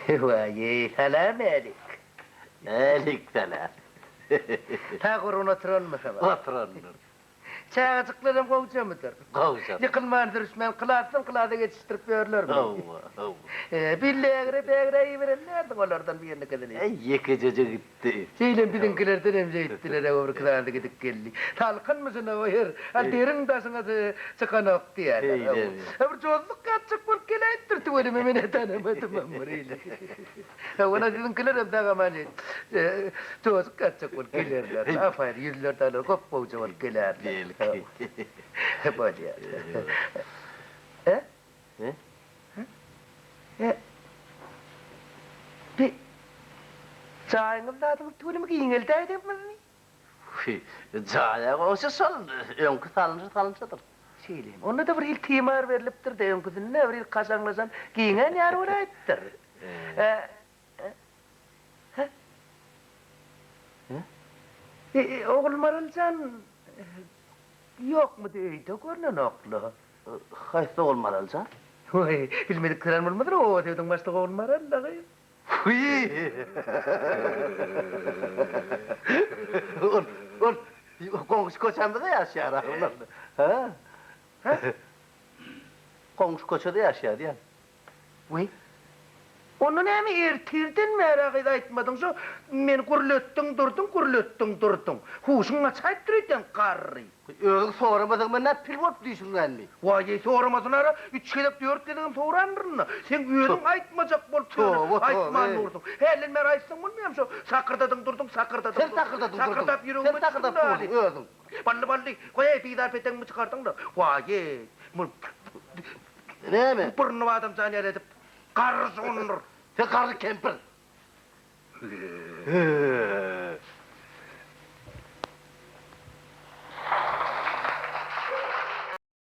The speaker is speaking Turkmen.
Waý, salam älik. Älik salam. Sag gurgun oturanmysyňyz? Oturandyr. Çagajyklaram gowjamydyr? Gowja. Ýykylman sürüşmän klasdan klasa geçişdirip ýörlermi? Hawa, hawa. Bir lägire-bägire iberen däldiň olardan biriniňkisini? Äý, ýekejeje gitdi. Şeýlem biziňkilerdenem şeýtdiler-ä, o birki sany gidip geldi. Salkynmyşyn-a o ýer, a deriň daşyňa çykanok diýýärler. Şeýlemi? A bir jozluk ýatjak bolup geläýipdir tüweleme, men-ä tanamadymam bir hili. Hawa, siziňkilerem sag-aman şeýdip, jozuk ýatjak bolup gelerler. Apaýry ýüzleri dalar gop-gowja bolup gelerler. Belki. Bolýar. E? E? E? Bi jaýyňyz zadyňyz tüweleme giňeldäýdipmizni? Wiý, jaýa goňşy şol öňki salynşy salynşydyr. Şeýlemi? Onda-da bir hili timar berlipdir-de, öňküsinde bir hili kaşaňlaşan, giňän ýaly bolaýypdyr. E, e, e, Ogulmaral jan ýokmudy öýde, görnenok-la. Haýsy Ogulmaral jan? Waý, bilmedik keren bolmadyr, oba söwdüň başlygy Ogulmaral-la gyz. Wiý! Ol, ol goňşy köçämizde ýaşaýar ahyrlar. Hä? Hä? Goňşy köçede ýaşaýar diýýän. Wiý. Onda näme ertirden bäri gyz aýtmadyň şo meni gürletdiň durduň gürletdiň durduň. Huşuň gaçaýypdyr öýdýän garry. Özüň soramasaň men nädip pil bolup düşünmänmi? Waý-eý soramasynara üç gezek dört gezegem sorandyryn-da. Seň özüň aýtmajak bolup ýöne Toba toba. aýtman dursuň. Hälden bäri aýtsaň bolmaýarmy şo şakyrdadyň durduň şakyrdadyň Sen durduň. şakyrdadyň durduň. Şakyrdap Sen ýüregime şakyrdap düşdüň-dä durduň özüň. Bally bally goý-eý bizar peteňimi çykardyň-da. Waý-eý. Mul Näme? Burnuny badam jan ýaly edip garry şondur. Sen garry kempir.